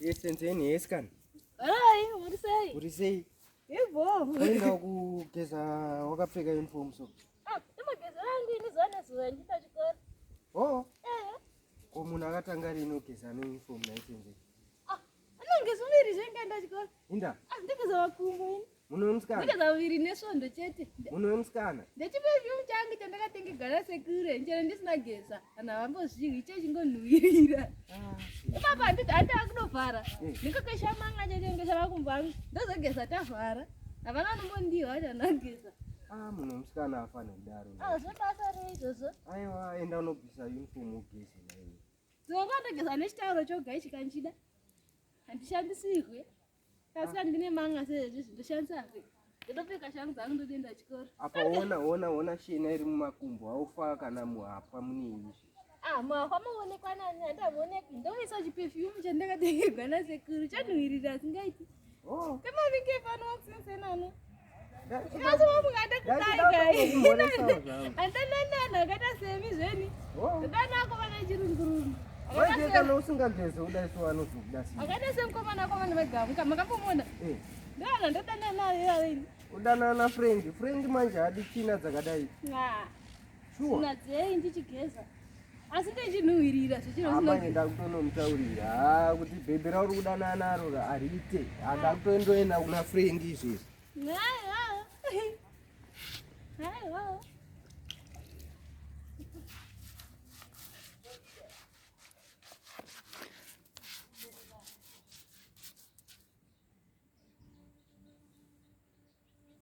Yes, senzeni, yes kana. Hai, uri sei? Uri sei? Ibo. Uenda kugeza wakapfeka uniform so. Ah, imageza yangu ini zuva nezuva ndiita chikoro. Oh. Eh. Ko munhu akatanga rini kugeza neuniform nhai senzeni? Ah, anongeza muviri zvengaenda chikoro. Inda. Ah, ndigeza makumbo ini. Munhu wemusikana. Ndigeza muviri nesvondo chete. Munhu wemusikana. Ndechiperfume changu chandakatenga gana sekure chero ndisina geza. Vanhu havambozviwi icho chingonhuwirira. Ah, Ipapa handiti handava kunovhara. Eh. Ndikakesha manga chachengesha makumbo angu. Ndozogeza tavhara. Havana anombondiwa vacho anogeza. Ah, munhu wemusikana afanira kudaro. Ah, zvebasa rei izvozvo? Aiwa, enda unobvisa uniform ugeze naiwe. Ndinonga ndogeza nechitauro choga ichi kanchida. Handishandisirwe. Kasi kana ndine manga sezvizvi ndoshandisa hwe. Ndotopfeka shangu dzangu ndotoenda chikoro. Apa ona ona ona shena iri mumakumbo haufa kana muhapwa mune izvi. Ah, muhapwa muonekwa nani handamuonekwi. Ndoisa chiperfume chandakatengerwa nasekuru chanhuhwirira asingaiti. Oh. Kemavinge pano wakusensenana. Asi wamungada kudai kai. Andananana akaita semi zveni. Oh. Ndanako vana chirungurungu. Manje kana usingageze kudai so anozokuda sei? Akaita semukomana komana vegamu makambomuona. Eh. Ndana ndodanana naye ini. Udanana na Frank. Frank manje haadi tsvina dzakadai. Ah. Sure. Tsvina dzei ndichigeza. Asi ndichinhuhwirira zvechiro Ah, manje ndakutonomutaurira ah, kuti bhebhi rauri kudanana naro hariite. Handakutoendoenda kuna Frank izvezvi.